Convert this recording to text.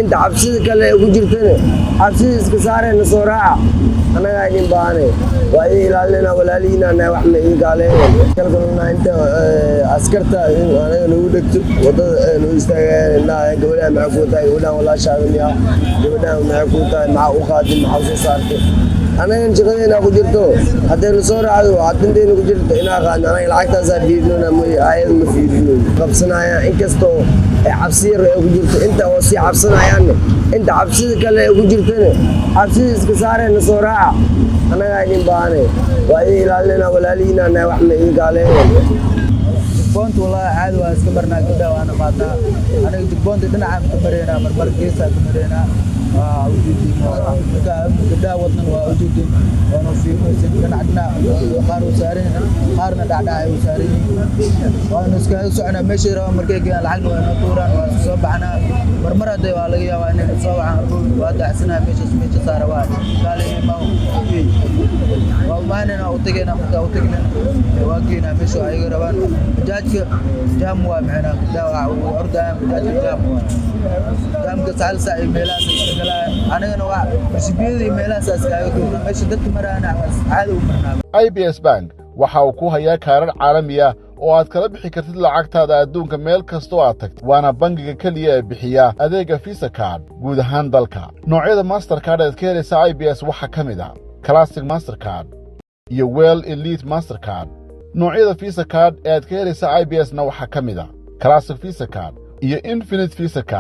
Inta cabsida kale ee ku jirtana cabsida iska saarayna, soo raaca, annagaa idin baahanay, waa idin ilaalinayna, walaalihiina nahay, wax ma idinka aleynay kalkaluna. Inta askarta anaga nagu dhegto wadada nagu istaagayaan, indhaha gabadhaan maxay kuu tahay? Gabadhaan walaashaada miyaa? Gabadhaan maxay kuu tahay? Maxaa u qaadin? Maxaa u soo saartay? Annagan shaqadeena ku jirto. Haddayna soo raacdo, danteyna ku jirto inaa qaadno. Anaga lacagtaasaa fiirinona mooye, ayada ma fiirino. Qabsanayaan inkastoo ay cabsi yar ay ku jirto, inta oo sii cabsanayaanne, inta cabsida kale ay ku jirtana cabsida iska saarayna, soo raaca, annagaa idin baahanay, waa idin ilaalinayna, walaalihiina nahay, wax ma idinka aleynay. Checkpoint wallahi caadi waa iska marnaa, gabdhaha waana qaadnaa. Aniga checkpoint dhinacaan ka maraynaa, marmar geesaa ka maraynaa. Waa ujeedin marka gabdhaha wadnan, waa ujeedin, waana fiirinaysin dhinac dhinac. Qaar u saaran yihiin, qaarna dhacdhac ay u saaran yihiin. Waanu iskaga soconaa meeshay rabaan. Markay geeyaan, lacagna waa noo tuuraan, waa soo baxnaa. Marmar hadday waa laga yaabaa inay soo waxaan waa daacsanaha meeshaas, meesha saara, waa kaalay ma waa umaanayna, u tagaynaa. Markaa u tagnana waa geynaa meesha ayaga rabaan. Bajaajka jaam waa micnaa, gabdhaha waa ordayaan, bajaajka jaam waa, jaamka 9 saac iyo meelahaas iska galayaan. Anigana waa marsibiyada iyo meelahaas iskaaga tuurnaa, meesha dadka maraana caadi u marnaa. IBS Bank waxa uu ku hayaa kaarar caalami ah oo aad kala bixi kartid lacagtaada adduunka meel kastoo aad tagto. Waana bangiga keliya ee bixiya adeegga Visa Card guud ahaan dalka. Noocyada Mastercard aad ka helaysa IBS waxaa ka mid ah Classic Mastercard iyo World Elite Mastercard. Noocyada Visa Card ee aad ka helaysa IBS na waxaa ka mid ah Classic Visa Card iyo Infinite Visa Card.